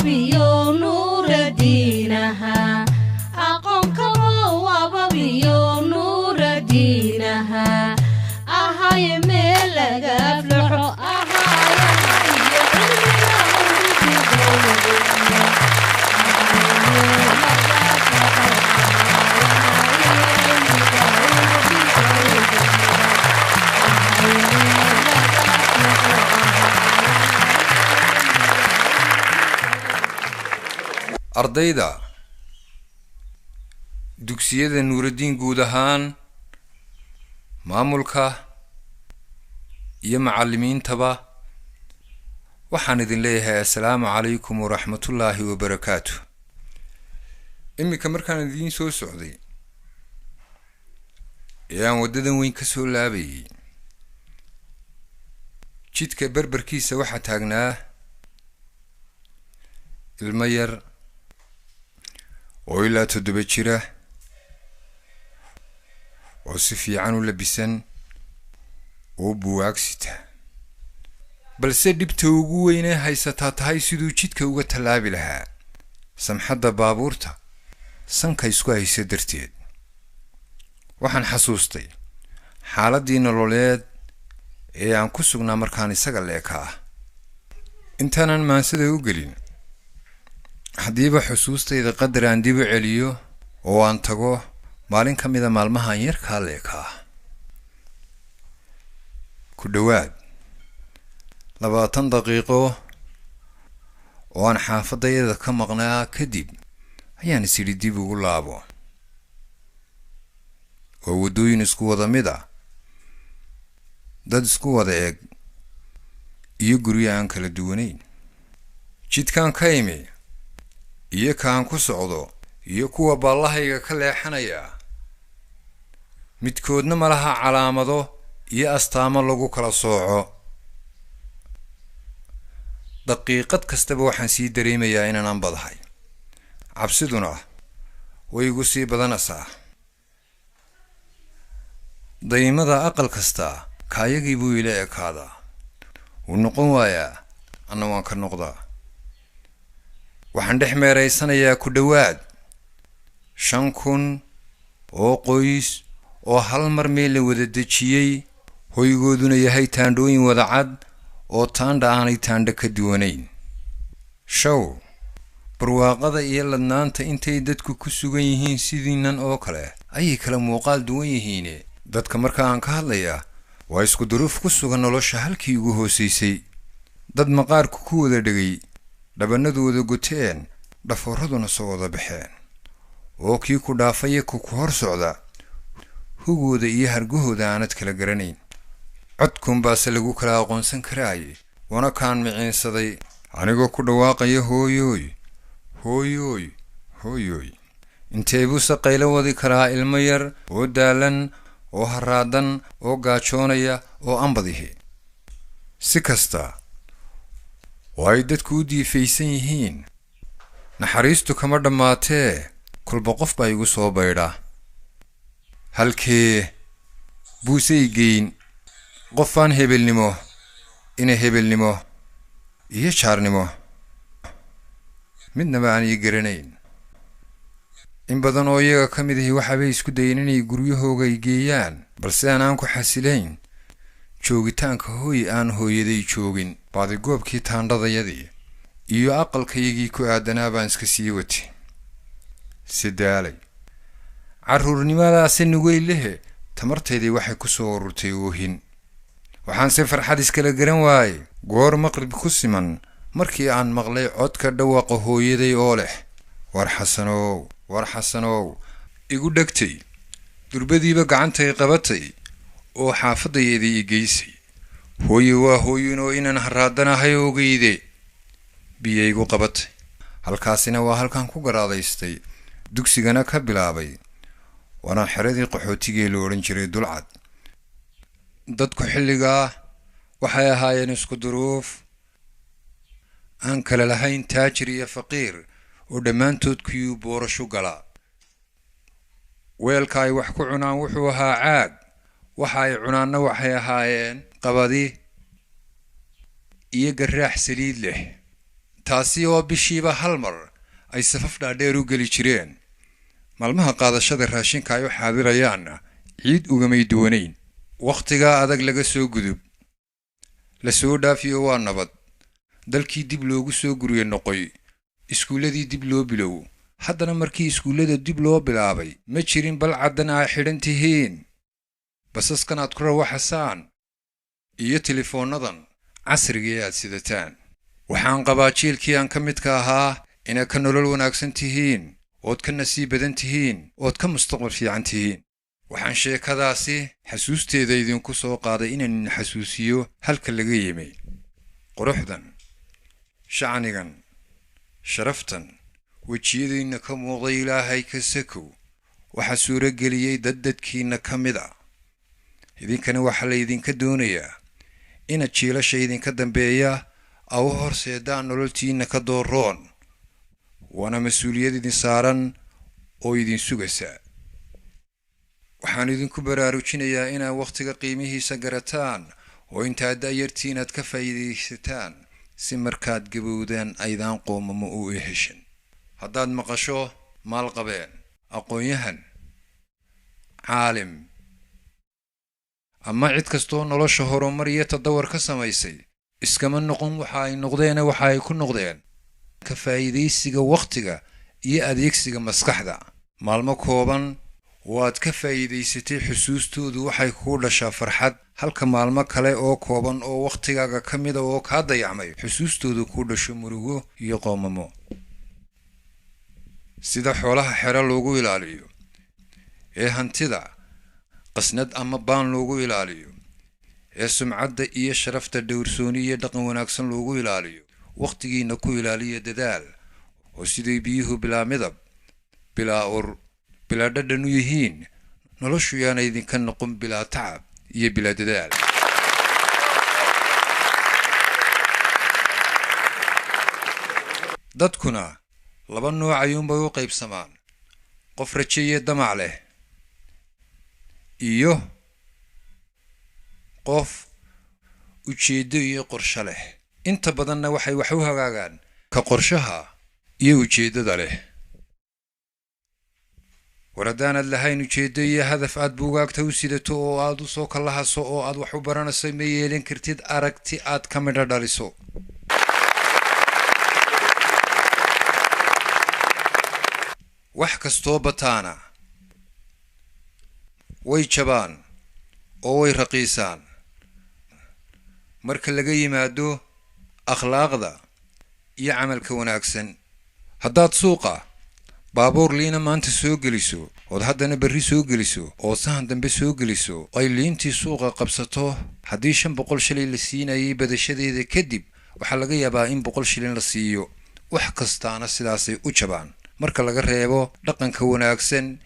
Ababiyo Nuuradiinaha, aqoonkamo ababiyo Nuuradiinaha, ahaye meel laga aflaxo, ahayahayo cilmiga urbiga. Ardayda dugsiyada Nuuraddiin guud ahaan, maamulka iyo macallimiintaba, waxaan idin leeyahay assalaamu calaykum waraxmatullaahi wabarakaatu. Iminka markaan idiin soo socday ee aan waddadan weyn ka soo laabayay, jidka berberkiisa waxaa taagnaa ilmo yar oo ilaa 7 jira oo si fiican u labisan oo buwaag sita, balse dhibta ugu weynee haysataa tahay siduu jidka uga tallaabi lahaa samxadda baabuurta sanka isku haysa darteed. Waxaan xasuustay xaaladdii nololeed ee aan ku sugnaa markaan isaga leekaa. Intaanan maansada u gelin, haddiiba xusuustayda qadar aan dib u celiyo oo aan tago maalin ka mida maalmahaan yarkaa leekaa, ku dhowaad 20 daqiiqo oo aan xaafadayada ka maqnaa kadib, ayaan is idhi dib ugu laabo. Waa waddooyin isku wada mid ah, dad isku wada eg iyo guryo aan kala duwanayn. Jidkaan ka imi iyo kaan ku socdo iyo kuwa baallahayga ka leexanaya midkoodna ma laha calaamado iyo astaamo lagu kala sooco. Daqiiqad kastaba waxaan sii dareemayaa inaan badahay, cabsiduna way igu sii badanaysaa. Daymada aqal kasta kaayagii buu ila ekaadaa, wuu noqon waayaa, anna waan ka noqdaa. Waxaan dhex meeraysanayaa ku dhowaad 5000 oo qoys oo hal mar meel la wada dejiyey, hoygooduna yahay taandhooyin wada cad oo taandha aanay taandho ka duwanayn. Show barwaaqada iyo ladnaanta intay dadku ku sugan yihiin sidiinan oo kale ayay kala muuqaal duwan yihiine. Dadka marka aan ka hadlayaa waa isku duruuf ku sugan nolosha halkii ugu hoosaysay, dad maqaarku ku wada dhegay, dhabannadu wada goteen, dhafooraduna soo wada baxeen, oo kii ku dhaafaya ku ku hor socda hugooda iyo hargahooda aanad kala garanayn, codkunbaase lagu kala aqoonsan karaaye. Wana kaan miciinsaday anigoo ku dhawaaqaya hooyooy, hooyooy, hooyooy. Intee buuse qaylo wadi karaa ilmo yar oo daalan oo haraadan oo gaajoonaya oo ambadihi? Si kasta oo ay dadku u diifaysan yihiin, naxariistu kama dhammaatee kolba qof baa igu soo baydha. Halkee buusey geyn qofaan hebelnimo, ina hebelnimo iyo jaarnimo midnaba aan ii garanayn? In badan oo iyaga ka mid ahi waxaabay isku dayeen inay guryahooga i geeyaan, balse aan aan ku xasilayn joogitaanka hooy aan hooyaday joogin. Baadigoobkii taandhadayadii iyo aqalkaygii ku aadanaa baan iska sii watay, si daalay carruurnimadaasi nugaylehe. Tamartaydii waxay ku soo ururtay oohin, waxaanse farxad iskala garan waayey goor maqrib ku siman markii aan maqlay codka dhawaaqa hooyaday oo leh war Xasanow, war Xasanow. Igu dhegtay, durbadiiba gacantay qabatay oo xaafadayadii i geysay. Hooye waa hooyinoo inaan haraadanahay ogeyde, biyaygu qabatay. Halkaasina waa halkaan ku garaadaystay, dugsigana ka bilaabay, waana xeradii qaxootigee la odhan jiray Dulcad. Dadku xilligaa waxay ahaayeen isku duruuf, aan kala lahayn taajir iyo faqiir, oo dhammaantood kuyuu boorashu galaa. Weelka ay wax ku cunaan wuxuu ahaa caag, waxa ay cunaanna waxay ahaayeen qabadi iyo garaax saliid leh. Taasi oo bishiiba hal mar ay safaf dhaadheer u geli jireen. Maalmaha qaadashada raashinka ay u xaadirayaanna ciid ugamay duwanayn. Wakhtigaa adag laga soo gudub, la soo dhaafiyo, waa nabad. Dalkii dib loogu soo gurye noqoy, iskuulladii dib loo bilow. Haddana markii iskuullada dib loo bilaabay, ma jirin balcaddan aa xidhan tihiin, basaskan aad ku rawaxasaan iyo telefoonnadan casrigii aad sidataan. Waxaan qabaa jiilkii aan ka midka ahaa inaad ka nolol wanaagsan tihiin, ood ka nasiib badan tihiin, ood ka mustaqbal fiican tihiin. Waxaan sheekadaasi xasuusteeda idinku soo qaaday inaan idin xasuusiyo halka laga yimi, quruxdan, shacnigan, sharaftan wejiyadiinna ka muuqday. Ilaahay ka sakow, waxaa suuro geliyey dad dadkiinna ka mid a. Idinkana waxaa laydinka doonayaa inaad jiilasha idinka dambeeya a u horseedaan nololtiinna ka dooroon, waana mas-uuliyad idin saaran oo idin sugaysa. Waxaan idinku baraarujinayaa inaad wakhtiga qiimihiisa garataan oo intaad da'yartiin aad ka faa'iidaysataan, si markaad gabowdaan aydaan qoomamo u eheshin. Haddaad maqasho maalqabeen, aqoon-yahan, caalim ama cid kastoo nolosha horumar iyo tadawar ka samaysay, iskama noqon waxa ay noqdeene, waxa ay ku noqdeen ka faa'iidaysiga wakhtiga iyo adeegsiga maskaxda. Maalmo kooban oo aad ka faa'iidaysatay xusuustoodu waxay kuu dhashaa farxad, halka maalmo kale oo kooban oo wakhtigaaga ka mida oo kaa dayacmay xusuustoodu kuu dhasho murugo iyo qoomamo. Sida xoolaha xero loogu ilaaliyo ee hantida qasnad ama baan loogu ilaaliyo, ee sumcadda iyo sharafta dhowrsooni iyo dhaqan wanaagsan loogu ilaaliyo, wakhtigiina ku ilaaliya dadaal, oo siday biyuhu bilaa midab, bilaa ur, bilaa dhadhan u yihiin, noloshu yaana idinka noqon bilaa tacab iyo bilaa dadaal. Dadkuna laba nooc ayuunbay u qaybsamaan: qof raje iyo damac leh iyo qof ujeeddo iyo qorsho leh. Inta badanna waxay wax u hagaagaan ka qorshaha iyo ujeeddada leh. War haddaanad lahayn ujeeddo iyo hadaf aad buugaagta u sidato oo aad u soo kallahaso oo aad wax u baranayso, ma yeelan kartid aragti aad ka midho dhaliso. Wax kastoo bataana way jabaan oo way raqiisaan, marka laga yimaado akhlaaqda iyo camalka wanaagsan. Haddaad suuqa baabuur liina maanta soo geliso, ood haddana berri soo geliso, oo sahan dambe soo geliso, ay liintii suuqa qabsato, haddii 500 shalay la siinayay, badashadeeda kadib waxaa laga yaabaa in 100 shilin la siiyo. Wax kastaana sidaasay u jabaan, marka laga reebo dhaqanka wanaagsan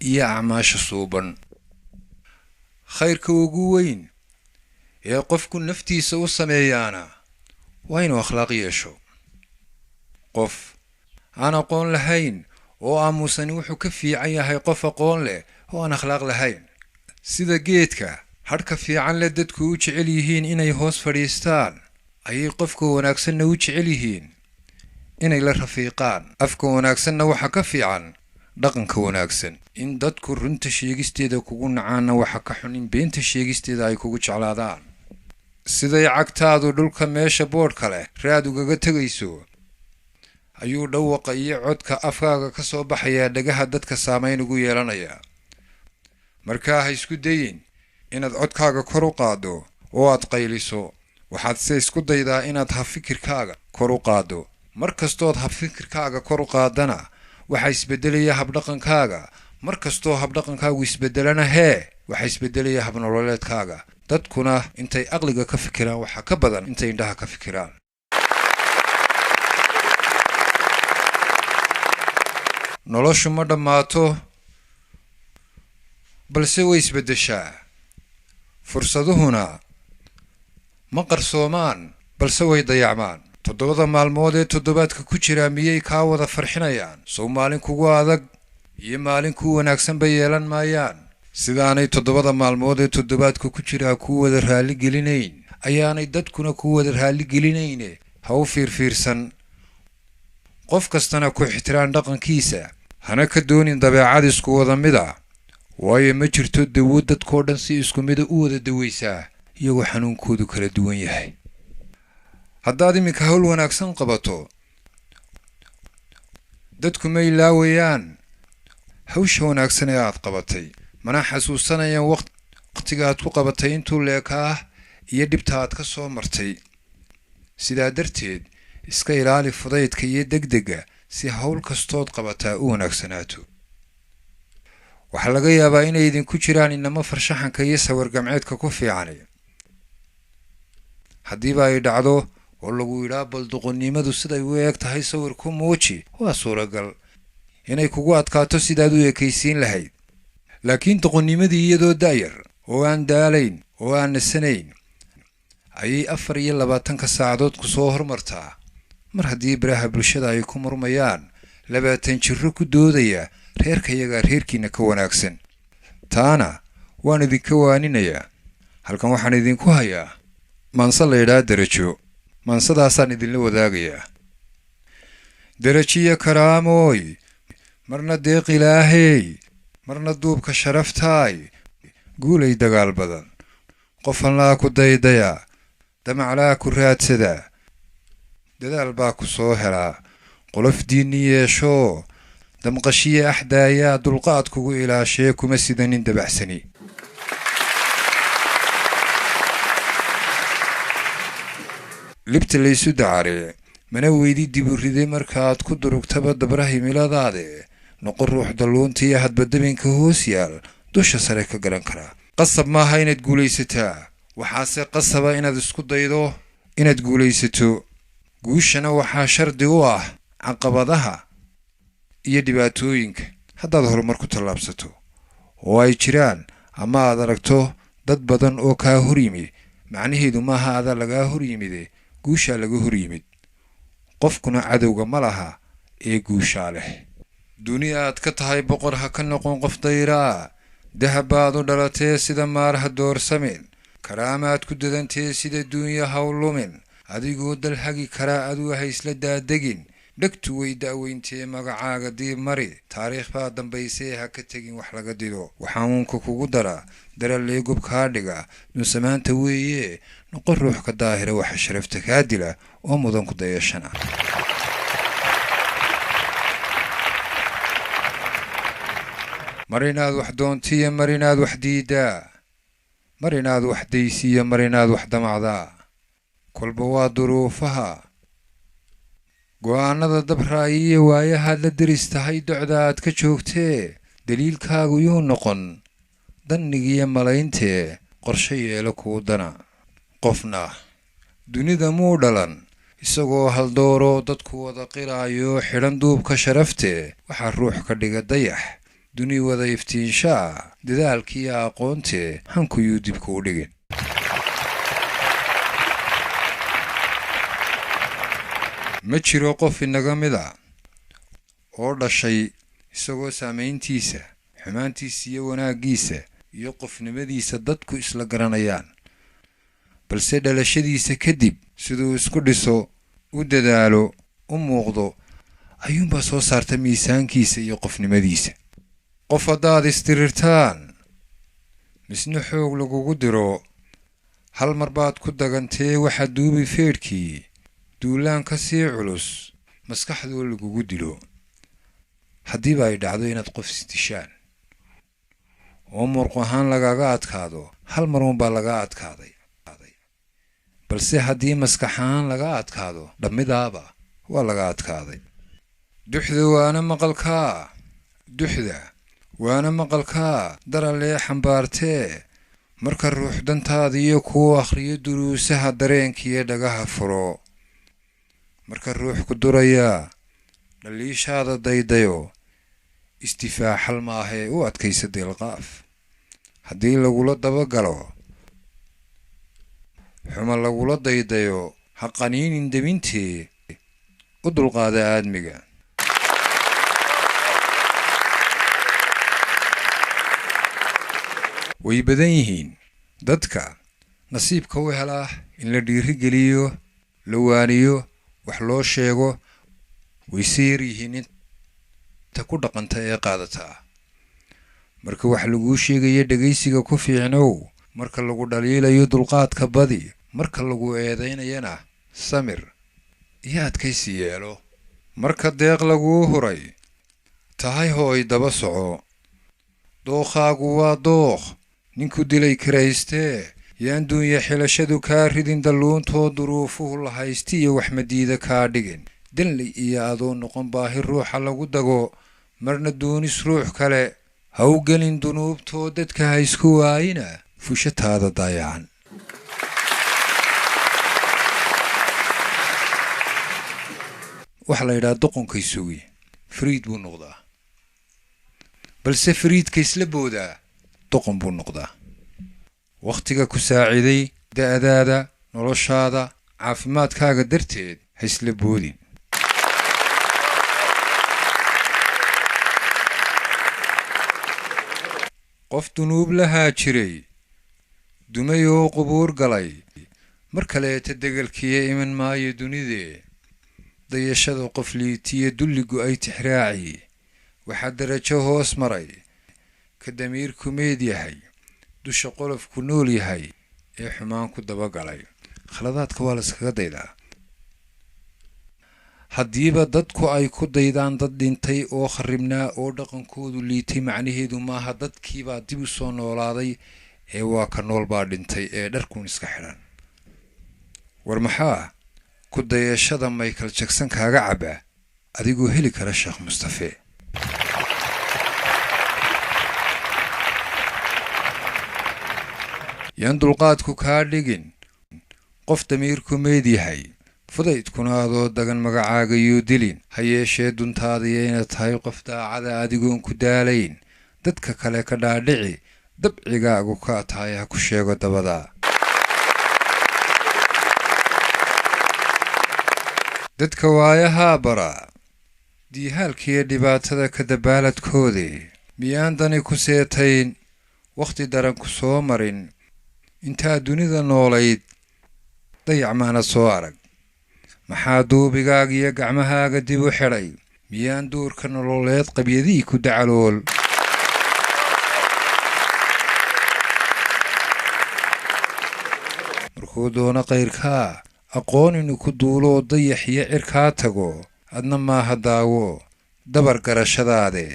iyo acmaasha suuban. Khayrka ugu weyn ee qofku naftiisa u sameeyaana waa inuu akhlaaq yeesho. Qof aan aqoon lahayn oo aamusani wuxuu ka fiican yahay qof aqoon leh oo aan akhlaaq lahayn. Sida geedka hadhka fiican leh dadku u jecel yihiin inay hoos fadhiistaan, ayay qofka wanaagsanna u jecel yihiin inay la rafiiqaan. Afka wanaagsanna waxa ka fiican dhaqanka wanaagsan. In dadku runta sheegisteeda kugu nacaanna waxa ka xun in beenta sheegisteeda ay kugu jeclaadaan. Siday cagtaadu dhulka meesha boodhka leh raad ugaga tegayso, ayuu dhawaqa iyo codka afkaaga ka soo baxayaa dhagaha dadka saamayn ugu yeelanayaa. Markaa ha isku dayin inaad codkaaga kor u qaaddo oo aad qayliso, waxaad se isku daydaa inaad habfikirkaaga kor u qaaddo. Mar kastood habfikirkaaga kor u qaadana, waxaa isbedelaya habdhaqankaaga. Mar kastoo habdhaqankaagu isbedelana hee, waxaa isbedelaya habnololeedkaaga. Dadkuna intay aqliga ka fikiraan waxaa ka badan intay indhaha ka fikiraan. Noloshu ma dhammaato, balse way isbeddeshaa. Fursaduhuna ma qarsoomaan, balse way dayacmaan. 7da maalmood ee toddobaadka ku jiraa miyay kaa wada farxinayaan? Sow maalin kugu adag iyo maalin ku wanaagsan bay yeelan maayaan? Sidaanay 7da maalmood ee toddobaadka ku jiraa kuu wada raalli gelinayn, ayaanay dadkuna ku wada raalli gelinayne. Ha u fiirfiirsan. Qof kastana ku ixtiraam dhaqankiisa, hana ka doonin dabeecad isku wada mid a, waayo ma jirto dawo dadkoo dhan si isku mida u wada dawaysaa iyagoo xanuunkoodu kala duwan yahay. Haddaad iminka hawl wanaagsan qabato, dadku ma ilaawayaan hawsha wanaagsan ee aad qabatay, mana xasuusanayaan waqtiga aad ku qabatay intuu leekaah iyo dhibta aad ka soo martay. Sidaa darteed iska ilaali fudaydka iyo degdega si hawl kastood qabataa u wanaagsanaato. Waxaa laga yaabaa inay idinku jiraan inamo farshaxanka iyo sawir gamceedka ku fiicani. Haddiiba ay dhacdo oo lagu yidhaa bal doqonnimadu siday u eeg tahay sawir ku muuji, waa suuragal inay kugu adkaato sidaad u ekaysiin lahayd. Laakiin doqonnimadii iyadoo da'yar oo aan daalayn oo aan nasanayn ayay 24-ka saacadood ku soo hormartaa. Mar haddii baraha bulshada ay ku murmayaan 20 jiro ku doodaya reerkayagaa reerkiina ka wanaagsan, taana waan idinka waaninayaa. Halkan waxaan idinku hayaa maanse la yidhaha Derajo. Maansadaasaan idinla wadaagayaa. Derajiyo karaamooy, marna deeq ilaahey, marna duubka sharaftaay, guulay dagaal badan, qofanlaa ku daydaya, damaclaa ku raadsadaa, dadaal baa ku soo helaa, qolof diinni yeeshoo damqashiye axdaayaa, dulqaad kugu ilaashee kuma sidanin dabacsani. Libta laysu dacaree mana weydi diburide markaaad ku durugtaba dabra himiladaade, noqon ruux dalluuntiiyo hadba dabinka hoos yaal dusha sare ka garan karaa. Qasab maaha inaad guulaysataa, waxaase qasaba inaad isku daydo inaad guulaysato. Guushana waxaa shardi u ah caqabadaha iyo dhibaatooyinka. Haddaad horumar ku tallaabsato oo ay jiraan ama aad aragto dad badan oo kaa hor yimi, macnaheedu maaha adaa lagaa hor yimide, guushaa laga hor yimid. Qofkuna cadowga ma laha ee guushaa leh. Duni aad ka tahay boqor ha ka noqon qof dayraa. Dahab baad u dhalatee sida maar ha doorsamin, karaamaad ku dadantee sida duunya ha u lumin. Adigoo dal hagi karaa aduu ha isla daadegin. Dhegtu way da'weyntee magacaaga diib mari, taariikh baa dambaysee ha ka tegin wax laga dido. Waxaanuunka kugu dara daralee gob kaa dhiga dunsamaanta weeye, noqon ruux ka daahira waxa sharafta kaa dila oo mudan ku dayashana. Mar inaad wax doontiyo mar inaad wax diiddaa, mar inaad wax daysiiyo mar inaad wax damacdaa, kolba waa duruufaha go'aanada dabraayiyo waayahaad la deris tahay docda aad ka joogtee. Daliilkaagu yuu noqon dannigiyo malayntee, qorshe yeelo kuu dana. Qofna dunida muu dhalan isagoo haldooroo dadku wada qiraayo xidhan duubka sharaftee. Waxaa ruux ka dhiga dayax duni wada iftiinshaa dadaalkiiyo aqoontee, hankuyuu dibkuu dhigin. Ma jiro qof inaga mid a oo dhashay isagoo saamayntiisa, xumaantiisa iyo wanaaggiisa iyo qofnimadiisa dadku isla garanayaan, balse dhalashadiisa kadib siduu isku dhiso, u dadaalo, u muuqdo ayuunbaa soo saarta miisaankiisa iyo qofnimadiisa. Qof haddaad istirirtaan misna xoog lagugu diro, hal mar baad ku dagantee waxaa duubi feedhkii duulaan ka sii culus maskaxdoo lagugu dilo. Haddiiba ay dhacdo inaad qof isdishaan oo murq ahaan lagaga adkaado, hal mar uunbaa laga adkaaday, balse haddii maskax ahaan laga adkaado, dhammidaaba waa laga adkaaday. Duxda waana maqalkaa, duxda waana maqalkaa daralee xambaartee. Marka ruux dantaada iyo kuu akhriyo duruusaha dareenkiiyo dhagaha furo, marka ruux ku durayaa dhaliishaada daydayo, isdifaaxal maahee u adkaysa deelqaaf. Haddii lagula dabagalo xuma lagula daydayo, ha qaniinin debintee, u dulqaada aadmiga. Way badan yihiin dadka nasiibka u helaa in la dhiirigeliyo, la waaniyo Wax loo sheego wayse yar yihiin inta ku dhaqanta ee qaadataa. Marka wax laguu sheegaya dhegaysiga ku fiicnow, marka lagu dhaliilayo dulqaadka badi, marka lagu eedaynayana samir iyo adkaysi yeelo. Marka deeq laguu huray tahay hooy daba soco. Dookhaagu waa dookh ninku dilay kiraystee, yaan duunya xilashadu kaa ridin dalluuntoo duruufuhu la haysti iyo waxmadiida kaa dhigin. Danley iyo adoo noqon baahi ruuxa lagu dago, marna doonis ruux kale ha u gelin dunuubtoo dadka ha isku waayina fushataada daayacan. Waxaa la yidhaha doqonkay sugi fariid buu noqdaa, balse fariidka isla boodaa doqon buu noqdaa. Wakhtiga ku saaciday da'daada, noloshaada, caafimaadkaaga darteed ha isla boodin. Qof dunuub lahaa jiray dumay oo qubuur galay, mar kaleeta degelkiya iman maayo dunidee. Dayashada qof liitiya dulligu ay tixraaci, waxaa darajo hoos maray ka damiirku meed yahay, dusha qolofku nool yahay ee xumaan ku dabagalay. Khaladaadka waa la iskaga daydaa. Haddiiba dadku ay ku daydaan dad dhintay oo kharribnaa oo dhaqankoodu liitay, macnaheedu maaha dadkiibaa dib u soo noolaaday ee waa ka nool baa dhintay ee dharkuun iska xidhan. War maxaa ku dayashada Michael Jackson kaaga cabaa adigoo heli kara Sheekh Mustafe? Yaan dulqaadku kaa dhigin qof damiirku meed yahay, fudaydkuna adoo dagan magacaaga yuu dilin. Ha yeeshee duntaadaiyo inaad tahay qof daacada adigoon ku daalayn, dadka kale ka dhaadhici dabcigaagu kaa tahay ha ku sheego dabada. Dadka waayahaa bara diihaalkiiyo dhibaatada ka dabaaladkoodii, miyaan dani ku seetayn wakhti daran ku soo marin? Intaa dunida noolayd dayac maana soo arag. Maxaa duubigaaga iyo gacmahaaga dib u xidhay? Miyaan duurka nololeed qabyadihii ku dacalool? Markuu doono kayrkaa aqoon inuu ku duulo oo dayax iyo cirkaa tago, adna maaha daawo dabar garashadaade.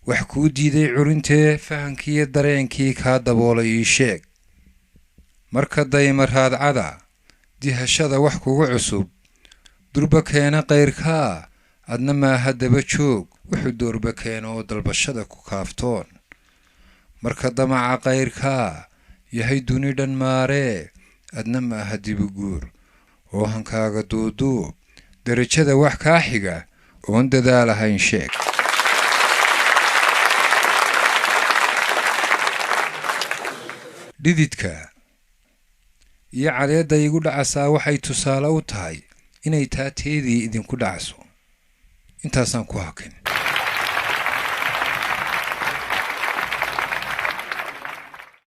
Wax kuu diiday curintee fahankiiyo dareenkii kaa daboolay ii sheeg. Marka dayma raadcada dihashada wax kugu cusub durba keena kayrkaa, adna maaha daba joog wuxuu doorba keeno oo dalbashada ku kaaftoon. Marka damaca kayrkaa yahay duni dhan maaree, adna maaha dibuguur oo hankaaga duuduub. Darajada wax kaa xiga oon dadaal ahayn sheeg. Dhididka iyo cadeedda igu dhacasaa waxay tusaale u tahay inay taa teedii idinku dhacaso. Intaasaan ku hakin.